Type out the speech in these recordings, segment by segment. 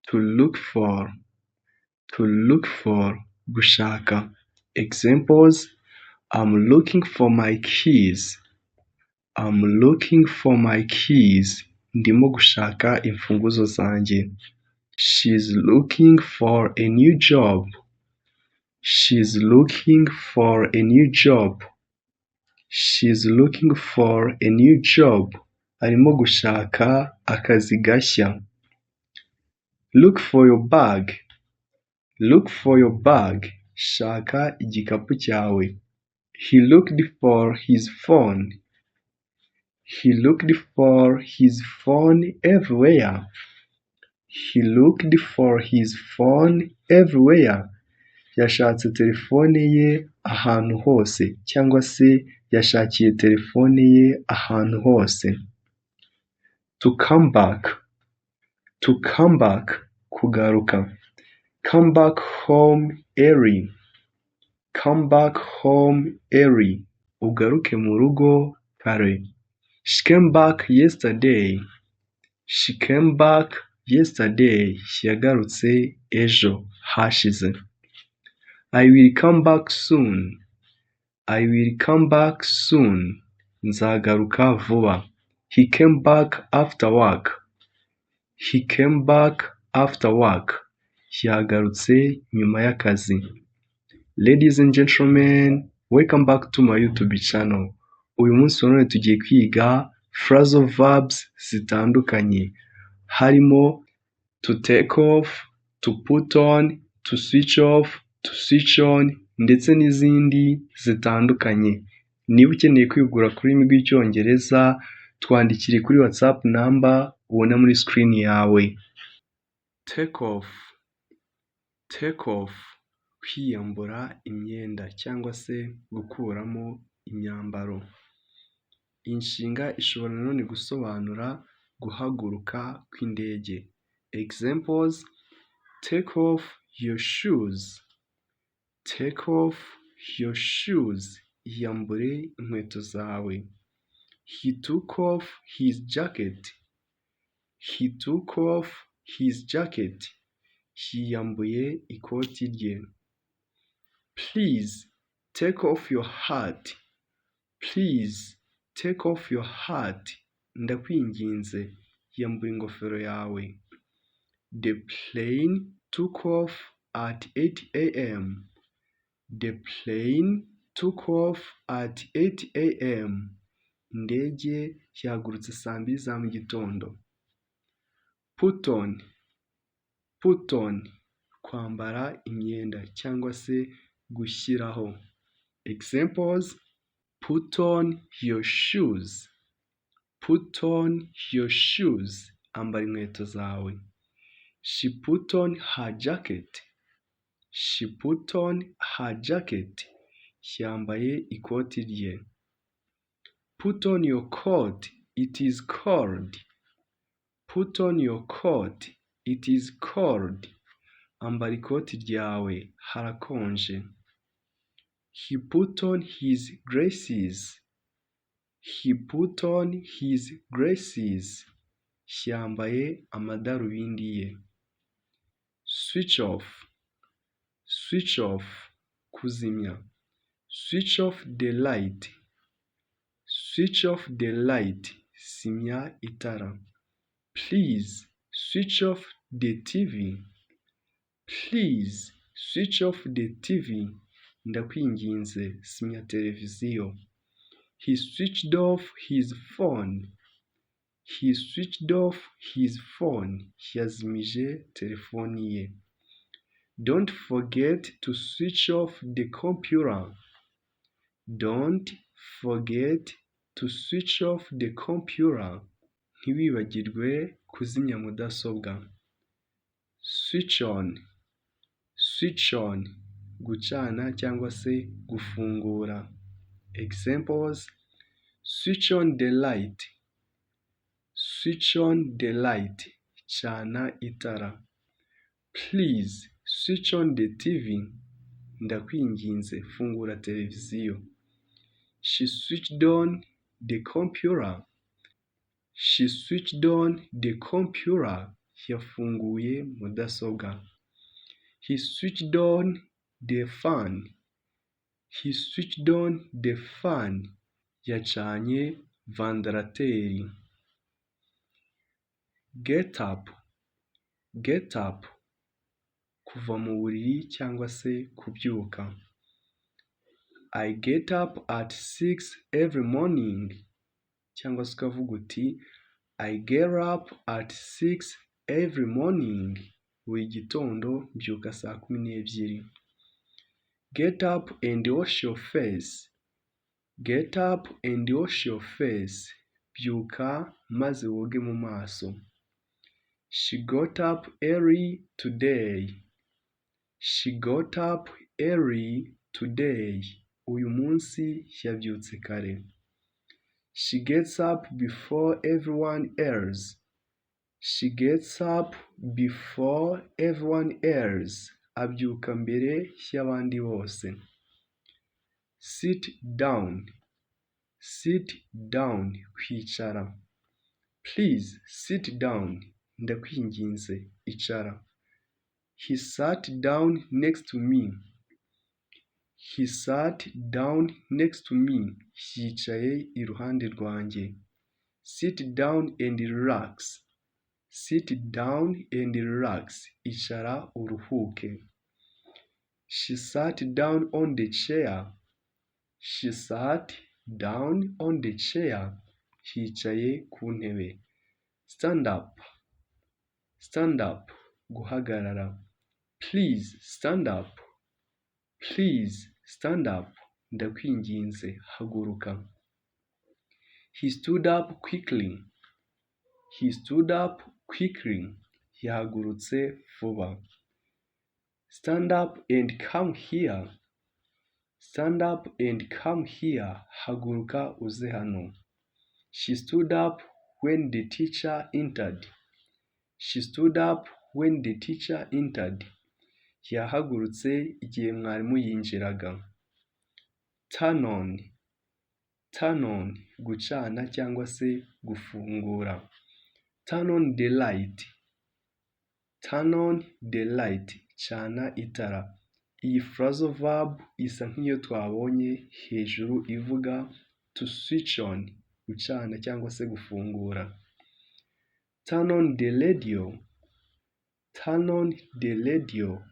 to look for, to look for, gushaka. Examples: I'm looking for my keys. I'm looking for my keys. Ndimo gushaka imfunguzo zanjye. She's looking for a new job. She's looking for a new job. She's looking for a new job. Arimo gushaka akazi gashya. Look for your bag. Look for your bag. Shaka igikapu cyawe. He looked for his phone. He looked for his phone everywhere. He looked for his phone everywhere. Yashatse telefone ye ahantu hose, cyangwa se yashakiye telefone ye ahantu hose. To come back. To come back, kugaruka. Come back home early. Come back home early. Ugaruke mu rugo kare. She came back yesterday. She came back yesterday. Yagarutse ejo hashize. I will come back soon. I will come back soon. Nzagaruka vuba. He came back after work. He came back after work. Yagarutse nyuma y'akazi. Ladies and gentlemen, welcome back to my YouTube channel. Uyu munsi wa none tugiye kwiga phrasal verbs zitandukanye. Harimo to take off, to put on, to switch off, to switch on, ndetse n'izindi zitandukanye. Niba ukeneye kwigura kuri bw'Icyongereza, twandikire kuri WhatsApp number ubona muri screen yawe. Take off. Take off. Kwiyambura imyenda cyangwa se gukuramo imyambaro. Inshinga ishobora nanone gusobanura guhaguruka kw'indege. Examples: take off your shoes. Take off your shoes. Iyambure inkweto zawe. He took off his jacket. He took off his jacket. Yiyambuye ikoti rye. Please take off your hat. Please take off your hat. Ndakwinginze yambura ingofero yawe. The plane took off at 8 a.m. The plane took off at 8 a.m. Indege yagurutse saa 2 za mu gitondo. Put on. Put on. Kwambara imyenda cyangwa se gushyiraho. Examples: put on your shoes. Put on your shoes. Ambara inkweto zawe. She put on her jacket. She put on her jacket. Yambaye ikoti rye. Put on your coat. It is cold. Put on your coat. It is cold. Ambara ikoti ryawe, harakonje. He put on his glasses. He put on his glasses. Yambaye amadarubindi ye. Switch off. Switch off. Kuzimya. Switch off the light. Switch off the light. Simya itara. Please switch off the TV. Please switch off the TV. Ndakwinginze simya televiziyo. He switched off his phone. He switched off his phone. Yazimije telefoni ye. Don't forget to switch off the computer. Don't forget to switch off the computer. Ntiwibagirwe kuzimya mudasobwa. Switch on. Switch on. Gucana cyangwa se gufungura. Examples: switch on the light. Switch on the light. Chana itara. Please switch on the TV. Ndakwinginze fungura televiziyo. She switched on the computer. She switched on the computer. yafunguye mudasobwa. He switched on the fan. He switched on the fan. Yacanye vandarateri. Get up. Get up. Kuva mu buriri cyangwa se kubyuka. I get up at 6 every morning. Cyangwa se ukavuga uti I get up at 6 every morning. Buri gitondo mbyuka saa 12. Get up and wash your face. Get up and wash your face. Byuka maze woge mu maso. She got up early today. She got up early today. Uyu munsi yabyutse kare. She gets up before everyone else. She gets up before everyone else. Abyuka mbere y'abandi bose. Sit down. Sit down. Kwicara. Please sit down. Ndakwinginze icara. He sat down next to me. He sat down next to me. Yicaye iruhande rwanjye. Sit down and relax. Sit down and relax. Icara uruhuke. She sat down on the chair. She sat down on the chair. Yicaye ku ntebe. Stand up. Stand up. Guhagarara. Please stand up. Please stand up. Ndakwinginze haguruka. He stood up quickly. He stood up quickly. Yahagurutse vuba. Stand up and come here. Stand up and come here. Haguruka uze hano. She stood up when the teacher entered. She stood up when the teacher entered. Yahagurutse igihe mwarimu yinjiraga. Turn on. Turn on. Gucana cyangwa se gufungura. Turn on the light. Turn on the light. Cana itara. Iyi phrasal verb isa nk'iyo twabonye hejuru ivuga to switch on. Gucana cyangwa se gufungura. Turn on the radio. Turn on the radio.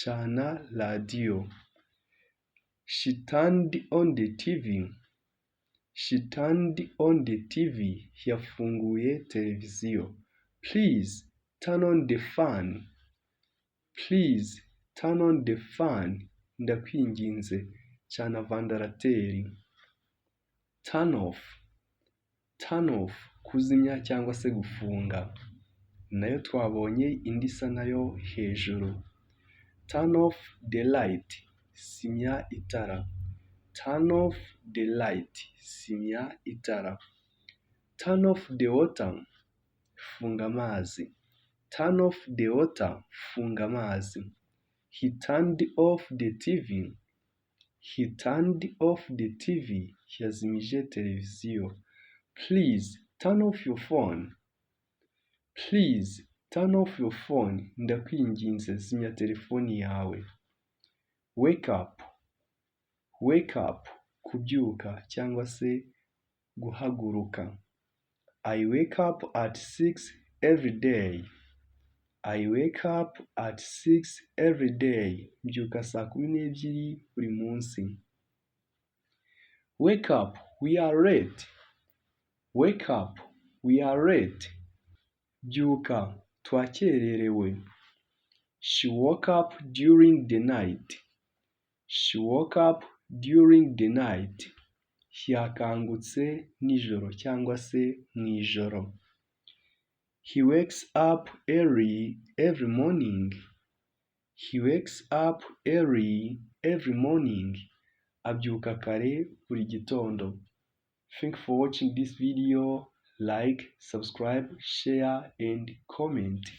Cana radio. She turned on the TV. She turned on the TV. Yafunguye televiziyo. Please turn on the fan. Please turn on the fan. Ndakwinginze cana vandarateri. Turn off. Turn off. Kuzimya cyangwa se gufunga. Nayo twabonye indi isa nayo hejuru. Turn off the light. Simya itara. Turn off the light. Simya itara. Turn off the water. Funga amazi. Turn off the water. Funga amazi. He turned off the TV. He turned off the TV. Yazimije televiziyo. Please turn off your phone. Please turn off your phone. Ndakwinginze zimya telefoni yawe. Wake up. Wake up. Kubyuka cyangwa se guhaguruka. I wake up at 6 every day. I wake up at 6 every day. Mbyuka saa 12 buri munsi. Wake up. We are late. Wake up. We are late. Byuka. Twakererewe. She woke up during the night. She woke up during the night. Yakangutse nijoro cyangwa se mwijoro. He wakes up early every morning. He wakes up early every morning. Abyuka kare buri gitondo. Thank you for watching this video. Like, subscribe, share and comment.